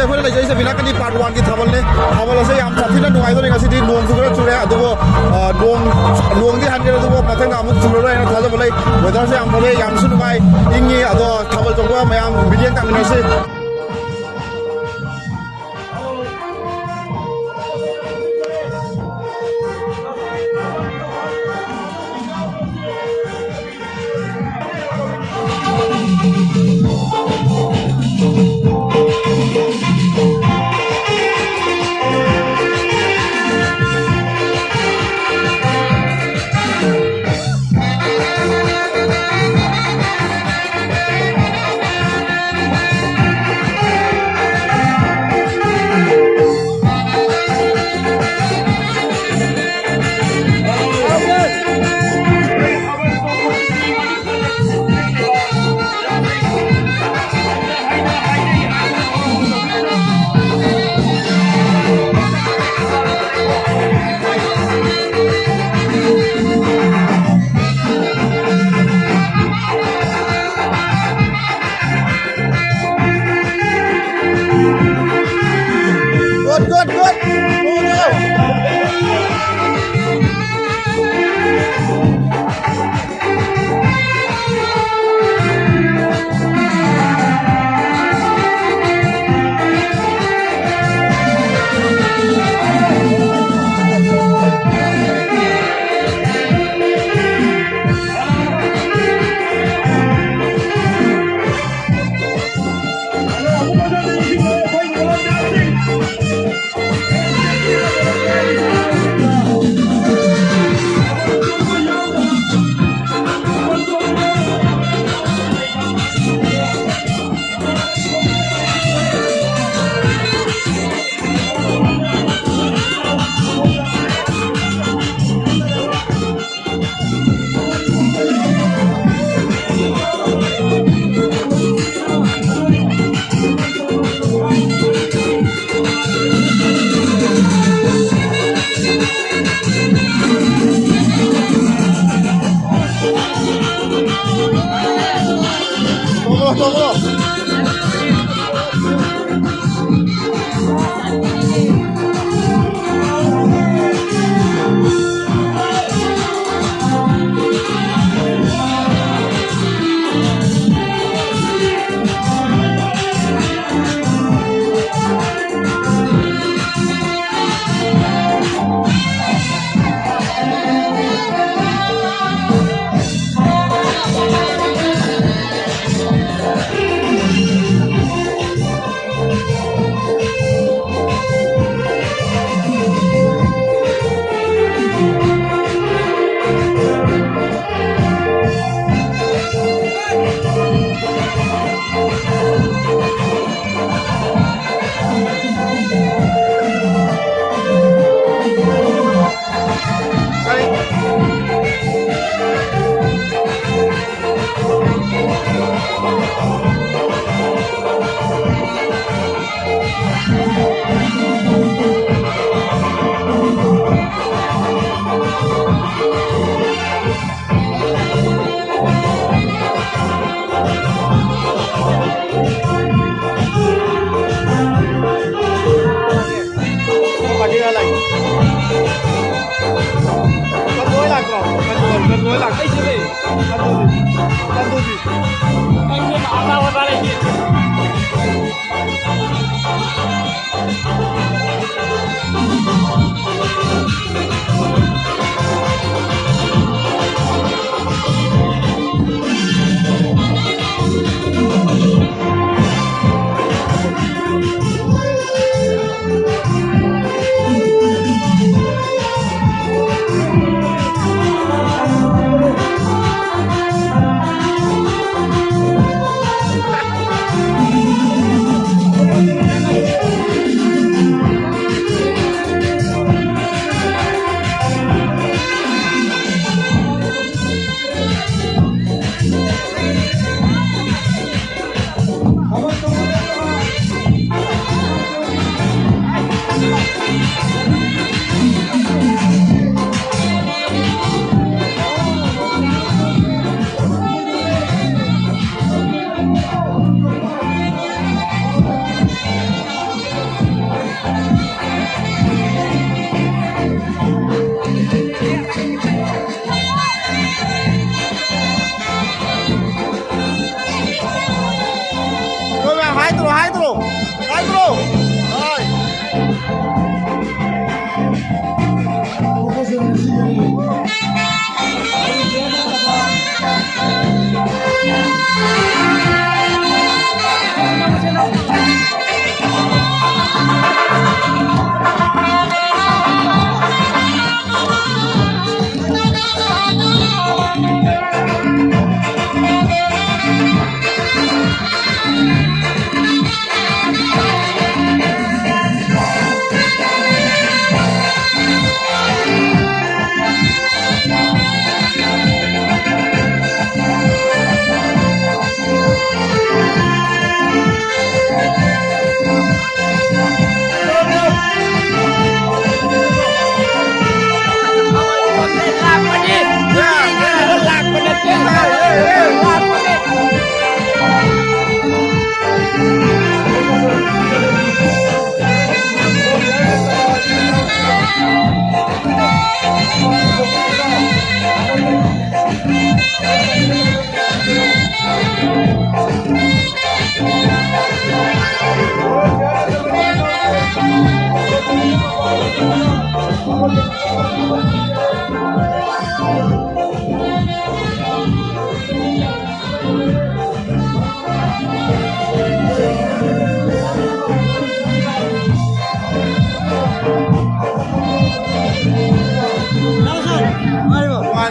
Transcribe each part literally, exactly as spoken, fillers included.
ꯑꯩꯈꯣꯏꯅ ꯂꯩꯖꯔꯤꯁꯦ ꯕꯤꯅꯥꯀꯅꯤ ꯄꯥꯔꯠ ꯋꯥꯟꯒꯤ ꯊꯥꯕꯜꯅꯦ꯫ ꯊꯥꯕꯜ ꯑꯁꯦ ꯌꯥꯝ ꯁꯥꯊꯤꯅ ꯅꯨꯡꯉꯥꯏꯗꯣꯔꯤ꯫ ꯉꯁꯤꯗꯤ ꯅꯣꯡꯁꯨ ꯈꯔ ꯆꯨꯔꯦ, ꯑꯗꯨꯕꯨ, ꯑ, ꯅꯣꯡ, ꯅꯣꯡꯗꯤ ꯍꯟꯈ꯭ꯔꯦ, ꯑꯗꯨꯕꯨ ꯃꯊꯪꯗ ꯑꯃꯨꯛ ꯆꯨꯔꯔꯣꯏ ꯍꯥꯏꯅ ꯊꯥꯖꯕ ꯂꯩ꯫ ꯋꯦꯗꯔꯁꯦ ꯌꯥꯝ ꯐꯔꯦ, ꯌꯥꯝꯁꯨ ꯅꯨꯡꯉꯥꯏ, ꯏꯪꯉꯤ꯫ ꯑꯗꯣ ꯊꯥꯕꯜ ꯆꯣꯡꯕ ꯃꯌꯥꯝ ꯃꯤꯠꯌꯦꯡ ꯇꯥꯃꯤꯟꯅꯁꯤ꯫ Good, good, good.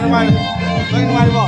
ꯅꯨꯡꯉꯥꯏ, ꯅꯨꯡꯉꯥꯏ꯫ ꯅꯣꯏ ꯅꯨꯡꯉꯥꯏꯔꯤꯕꯣ?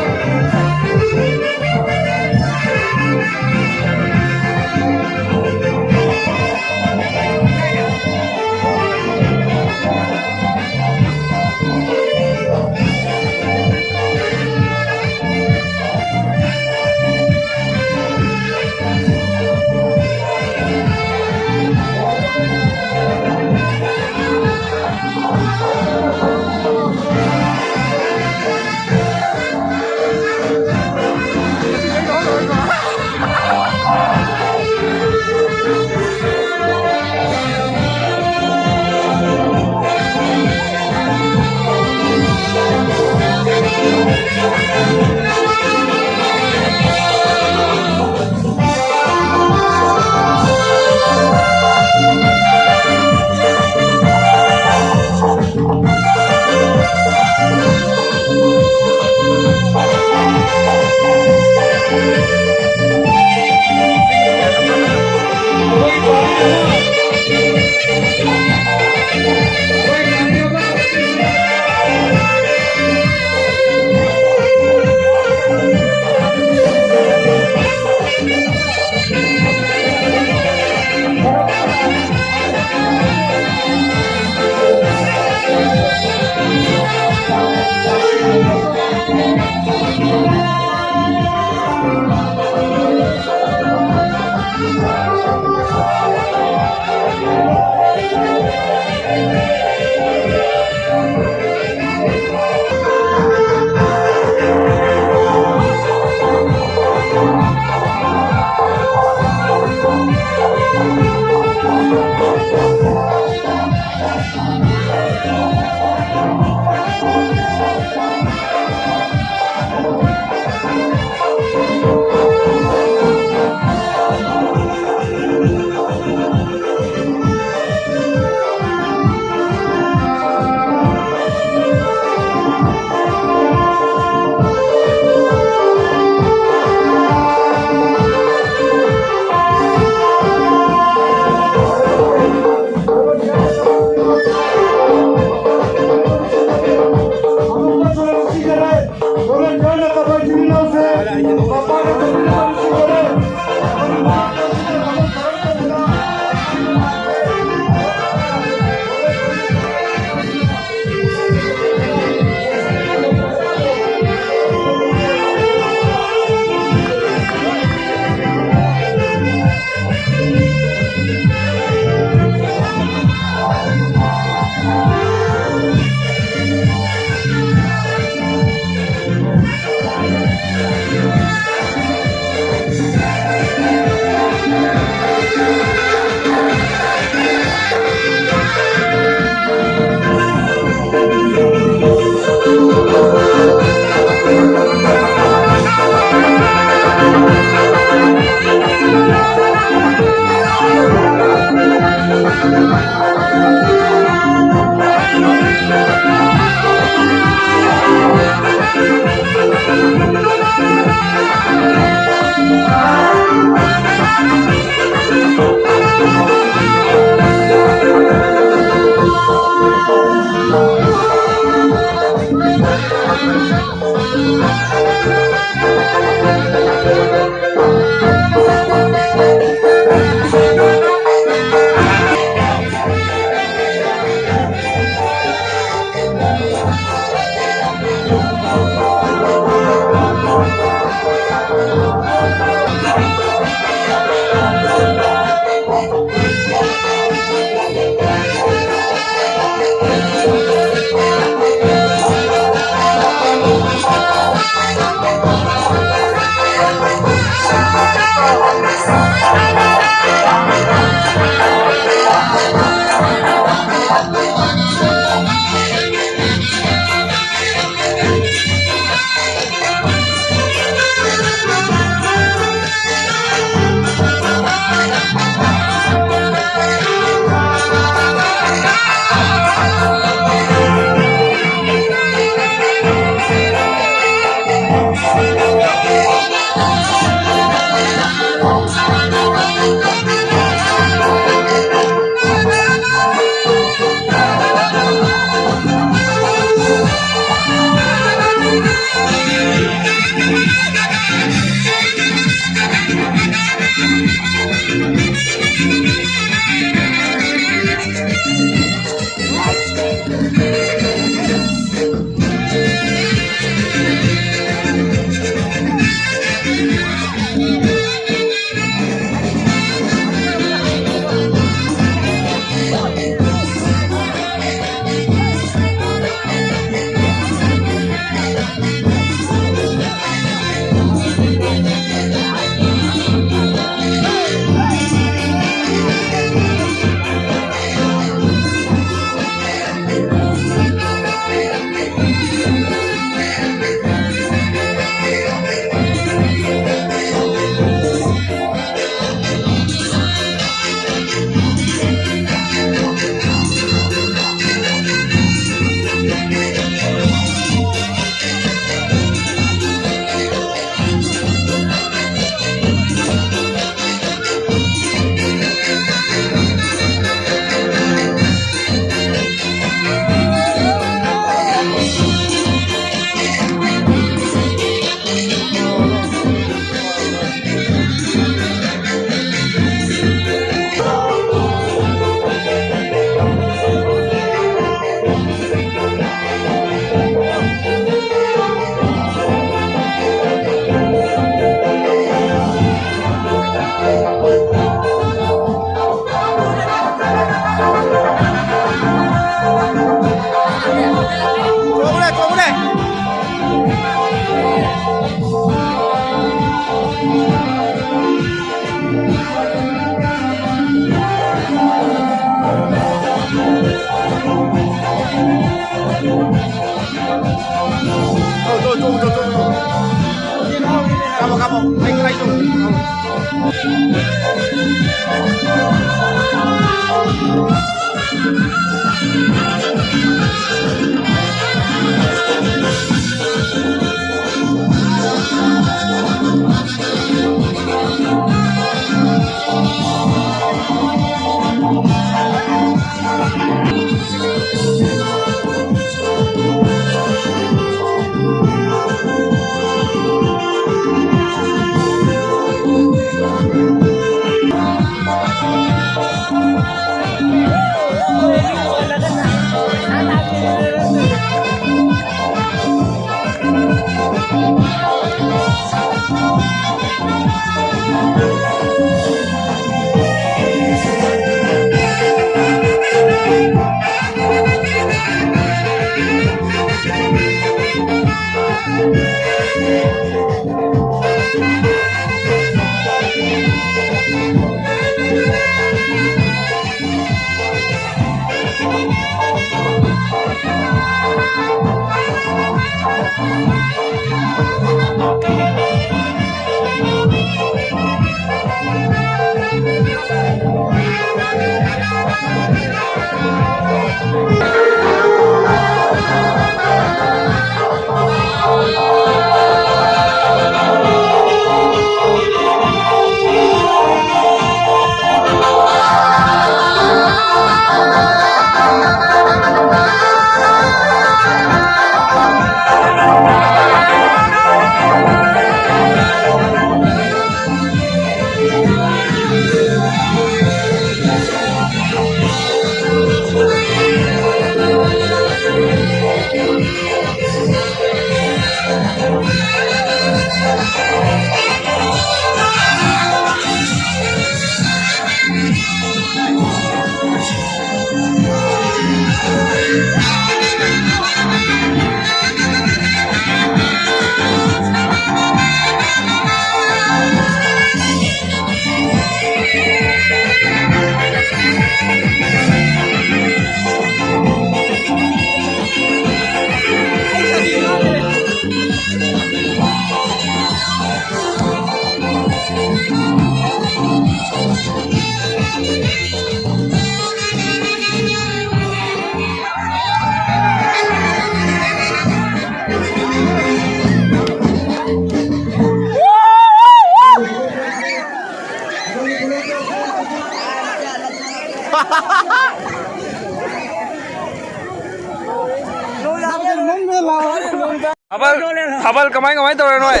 ꯀꯃꯥꯏ ꯀꯃꯥꯏ ꯇꯧꯔꯦ ꯅꯣꯏ?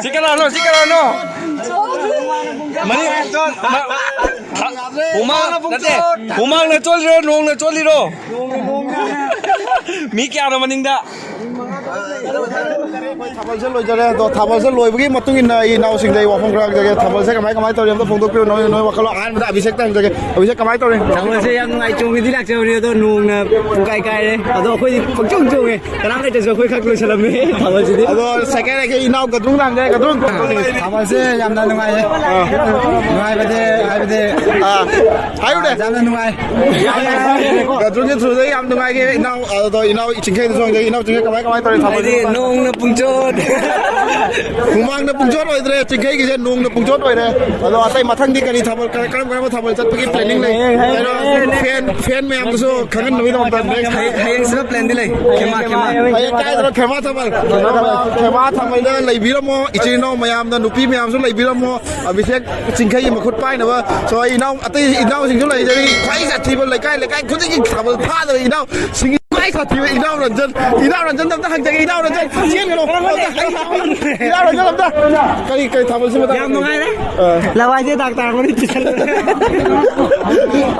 ꯁꯤ ꯀꯅꯥꯅꯣ? ꯁꯤ ꯀꯅꯥꯅꯣ? ꯃꯅꯤꯡ, ꯃ-, ꯍ-, ꯍꯨꯃꯥꯡ ꯅꯠꯇꯦ, ꯍꯨꯃꯥꯡꯅ ꯆꯣꯠꯂꯤꯔꯣ, ꯅꯣꯡꯅ ꯆꯣꯠꯂꯤꯔꯣ? ꯃꯤ ꯀꯌꯥꯅꯣ ꯃꯅꯤꯡꯗ? ꯊꯥꯕꯜꯁꯦ ꯂꯣꯏꯖꯔꯦ꯫ ꯑꯗꯣ ꯊꯥꯕꯜꯁꯦ ꯂꯣꯏꯕꯒꯤ ꯃꯇꯨꯡ ꯏꯟꯅ ꯑꯩ ꯏꯅꯥꯎꯁꯤꯡꯗ ꯑꯩ ꯋꯥꯐꯝ ꯈꯔ ꯍꯪꯖꯒꯦ꯫ ꯊꯥꯕꯜꯁꯦ ꯀꯃꯥꯏ ꯀꯃꯥꯏ ꯇꯧꯔꯤ? ꯑꯝꯇ ꯐꯣꯡꯗꯣꯛꯄꯤꯔꯣ꯫ ꯅꯣꯏ, ꯅꯣꯏ ꯋꯥꯈꯜꯂꯣꯟ ꯑꯍꯥꯟꯕꯗ ꯑꯕꯤꯁꯦꯛꯇ ꯍꯪꯖꯒꯦ꯫ ꯑꯕꯤꯁꯦꯛ, ꯀꯃꯥꯏ ꯇꯧꯔꯤ? ꯊꯥꯕꯜꯁꯦ ꯌꯥꯝ ꯅꯨꯡꯉꯥꯏ, ꯆꯣꯡꯒꯦꯗꯤ ꯂꯥꯛꯆꯕꯅꯤ, ꯑꯗꯣ ꯅꯣꯡꯅ ꯄꯨꯡꯀꯥꯏ ꯀꯥꯏꯔꯦ꯫ ꯑꯗꯣ ꯑꯩꯈꯣꯏꯗꯤ ꯄꯪꯆꯣꯡ ꯆꯣꯡꯉꯦ, ꯀꯅꯥꯝ ꯂꯩꯇ꯭ꯔꯁꯨ ꯑꯩꯈꯣꯏ ꯈꯛ ꯂꯣꯏꯁꯜꯂꯝꯃꯦ ꯊꯥꯕꯜꯁꯤꯗꯤ꯫ ꯑꯗꯣ ꯁꯦꯀꯦꯟ ꯑꯩꯒꯤ ꯏꯅꯥꯎ ꯒꯗ꯭ꯔꯨꯡꯗ ꯍꯪꯖꯔꯦ꯫ ꯒꯗ꯭ꯔꯨꯡ꯫ ꯊꯥꯕꯜꯁꯦ ꯌꯥꯝꯅ ꯅꯨꯡꯉꯥꯏꯌꯦ꯫ ꯑꯥ꯫ ꯅꯨꯡꯉꯥꯏꯕꯗꯤ ꯍꯥꯏꯕꯗꯤ ꯑꯥ꯫ ꯍꯥꯏꯌꯨꯅꯦ꯫ ꯌꯥꯝꯅ ꯅꯨꯡꯉꯥꯏ꯫ ꯒꯗ꯭ꯔꯨꯡꯒꯤ ꯊ꯭ꯔꯨꯗ ꯌꯥꯝ ꯅꯨꯡꯉꯥꯏꯈꯤ ꯏꯅꯥꯎ꯫ ꯑꯗꯣ ꯏꯅꯥꯎ ꯆꯤꯡꯈꯩꯗꯁꯨ ꯍꯪꯖꯒꯦ꯫ ꯏꯅꯥꯎ ꯆꯤꯡꯈꯩ, ꯀꯃꯥꯏ ꯀꯃꯥꯏ ꯇꯧꯔꯤ ꯊꯥꯕꯜꯁꯤꯕꯨ? ꯍꯥꯏꯗꯤ ꯅꯣꯡꯅ ꯄꯨꯡꯆꯣꯠ꯫ ꯍꯨꯃꯥꯡꯅ ꯄꯨꯡꯆꯣꯠ ꯑꯣꯏꯗ꯭ꯔꯦ꯫ ꯆꯤꯡꯈꯩꯒꯤꯁꯦ ꯅꯣꯡꯅ ꯄꯨꯡꯆꯣꯠ ꯑꯣꯏꯔꯦ꯫ ꯑꯗꯣ ꯑꯇꯩ ꯃꯊꯪꯗꯤ ꯀꯔꯤ ꯊꯥꯕꯜ, ꯀꯔꯝ ꯀꯔꯝꯕ ꯊꯥꯕꯜ ꯆꯠꯄꯒꯤ planning ꯂꯩ? ꯍꯌꯦꯡ, ꯍꯌꯦꯡ, ꯀꯩꯅꯣ, ꯍꯌꯦꯡ, ꯍꯌꯦꯡ꯫ Fan, fan ꯃꯌꯥꯝꯗꯨꯁꯨ ꯈꯪꯍꯟꯅꯕꯒꯤꯗꯃꯛꯇ next ꯍꯌꯦꯡ, ꯍꯌꯦꯡꯁꯤꯅ planꯗꯤ ꯂꯩ꯫ ꯈꯦꯃꯥ, ꯈꯦꯃꯥ꯫ ꯍꯌꯦꯡ ꯀꯥꯏꯗꯅꯣ? ꯈꯦꯃꯥ ꯊꯥꯕꯜ꯫ ꯈꯦꯃꯥ ꯊꯥꯕꯜꯗ ꯂꯩꯕꯤꯔꯝꯃꯣ꯫ ꯏꯆꯤꯜ ꯏꯅꯥꯎ ꯃꯌꯥꯝꯅ, ꯅꯨꯄꯤ ꯃꯌꯥꯝꯁꯨ ꯂꯩꯕꯤꯔꯝꯃꯣ꯫ ꯑꯕꯤꯁꯦꯛ ꯆꯤꯡꯈꯩꯒꯤ ꯃꯈꯨꯠ ꯄꯥꯏꯅꯕ꯫ So, ꯑꯩ ꯏꯅꯥꯎ, ꯑꯇꯩ ꯏꯅꯥꯎꯁꯤꯡꯁꯨ ꯂꯩꯖꯔꯤ꯫ ꯈ꯭ꯋꯥꯏ ꯁꯥꯊꯤꯕ ꯂꯩꯀꯥꯏ, ꯂꯩꯀꯥꯏ ꯈꯨꯗꯤꯡꯒꯤ ꯊꯥꯕꯜ ꯊꯥꯗꯕ ꯏꯅꯥꯎꯁꯤꯡ ꯈ꯭ꯋꯥꯏ ꯁꯥꯊꯤꯕ ꯏꯅꯥꯎ ꯔꯟꯖꯟ, ꯏꯅꯥꯎ ꯔꯟꯖꯟ ꯑꯝꯇ ꯍꯪꯖꯒꯦ, ꯏꯅꯥꯎ ꯔꯟꯖꯟ, ꯆꯦꯟꯒꯅꯨ꯫ ꯑꯝꯇ, ꯏꯅꯥꯎ ꯔꯟꯖꯟ ꯑꯝꯇ꯫ ꯀꯔꯤ, ꯀꯔꯤ ꯊꯥꯕꯜꯁꯤ ꯃꯇꯥꯡ? ꯌꯥꯝ ꯅꯨꯡꯉꯥꯏꯔꯦ꯫ ꯑ꯫ ꯂꯋꯥꯏꯁꯦ ꯗꯥꯛ ꯇꯥꯔꯛꯄꯅꯤ ꯆꯤꯛꯁꯜꯂꯦ꯫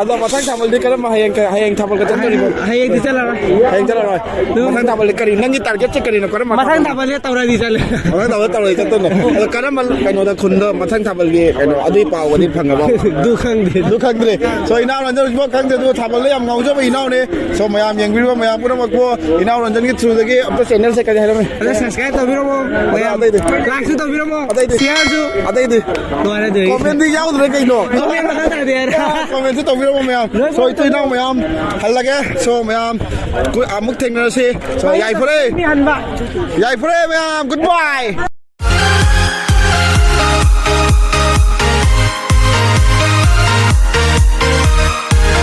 ꯑꯗꯣ ꯃꯊꯪ ꯊꯥꯕꯜꯗꯤ ꯀꯔꯝꯕ, ꯍꯌꯦꯡ ꯀ-, ꯍꯌꯦꯡ ꯊꯥꯕꯜ ꯀ ꯆꯠꯇꯣꯔꯤꯕꯣ? ꯍꯌꯦꯡꯗꯤ ꯆꯠꯂꯔꯣꯏ꯫ ꯍꯌꯦꯡ ꯆꯠꯂꯔꯣꯏ꯫ ꯑꯗꯨꯝ ꯃꯊꯪ ꯊꯥꯕꯜꯗꯤ ꯀꯔꯤ, ꯅꯪꯒꯤ targetꯁꯦ ꯀꯔꯤꯅꯣ? ꯀꯔꯝꯕ ꯃꯊꯪ ꯊꯥꯕꯜ? ꯊꯥꯕꯜꯁꯦ ꯇꯧꯔꯗꯤ ꯆꯠꯂꯦ꯫ ꯃꯊꯪ ꯊꯥꯕꯜ ꯇꯧꯔꯗꯤ ꯆꯠꯇꯣꯏꯅꯣ? ꯑꯗꯣ ꯀꯔꯝꯕ ꯀꯩꯅꯣꯗ, ꯈꯨꯟꯗ ꯃꯊꯪ ꯊꯥꯕꯜꯒꯤ ꯀꯩꯅꯣ, ꯑꯗꯨꯒꯤ ꯄꯥꯎꯒꯗꯤ ꯐꯪꯉꯕꯣ? ꯑꯗꯨ ꯈꯪꯗꯦ꯫ ꯑꯗꯨ ꯈꯪꯗ꯭ꯔꯦ꯫ So, ꯏꯅꯥꯎ ꯔꯟꯖꯟ ꯍꯧꯖꯤꯛꯐꯥꯎ ꯈꯪꯗꯦ꯫ ꯑꯗꯨ ꯊꯥꯕꯜꯗ ꯌꯥꯝ ꯉꯥꯎꯖꯕ ꯏꯅꯥꯎꯅꯦ꯫ So, ꯃꯌꯥꯝ ꯌꯦꯡꯕꯤꯔꯤꯕ ꯃꯌꯥꯝ ꯄꯨꯝꯅꯃꯛꯄꯨ ꯏꯅꯥꯎ ꯔꯟꯖꯟꯒꯤ throughꯗꯥꯏꯒꯤ ꯑꯝꯇ channelꯁꯦ ꯀꯔꯤ ꯍꯥꯏꯔꯝꯃꯤ? ꯑꯗ subscribe ꯇꯧꯕꯤꯔꯝꯃꯣ, ꯑꯗ ꯃꯌꯥꯝ꯫ ꯑꯇꯩꯗꯤ? Likeꯁꯨ ꯇꯧꯕꯤꯔꯝꯃꯣ, ꯑꯇꯩꯗꯤ? Shareꯁꯨ꯫ ꯑꯇꯩꯗꯤ? ꯂꯣꯏꯔꯦ ꯑꯗꯨꯗꯤ꯫ Commentꯗꯤ ꯌꯥꯎꯗ꯭ꯔꯦ ꯀꯩꯅꯣ? Comment ꯃꯈꯥ ꯇꯥꯗꯦ ꯍꯥꯏꯔꯦ꯫ Commentꯁꯨ ꯇꯧꯕꯤꯔꯝꯃꯣ ꯃꯌꯥꯝ꯫ ꯂꯣꯏ So, ꯏꯇꯨ ꯏꯅꯥꯎ ꯃꯌꯥꯝ, ꯍꯜꯂꯒꯦ꯫ So, ꯃꯌꯥꯝ, ꯀꯨ-, ꯑꯃꯨꯛ ꯊꯦꯡꯅꯔꯁꯤ꯫ So, ꯌꯥꯏꯐꯔꯦ꯫ ꯃꯤ ꯍꯟꯕ꯫ ꯌꯥꯏꯐꯔꯦ ꯃꯌꯥꯝ, goodbye꯫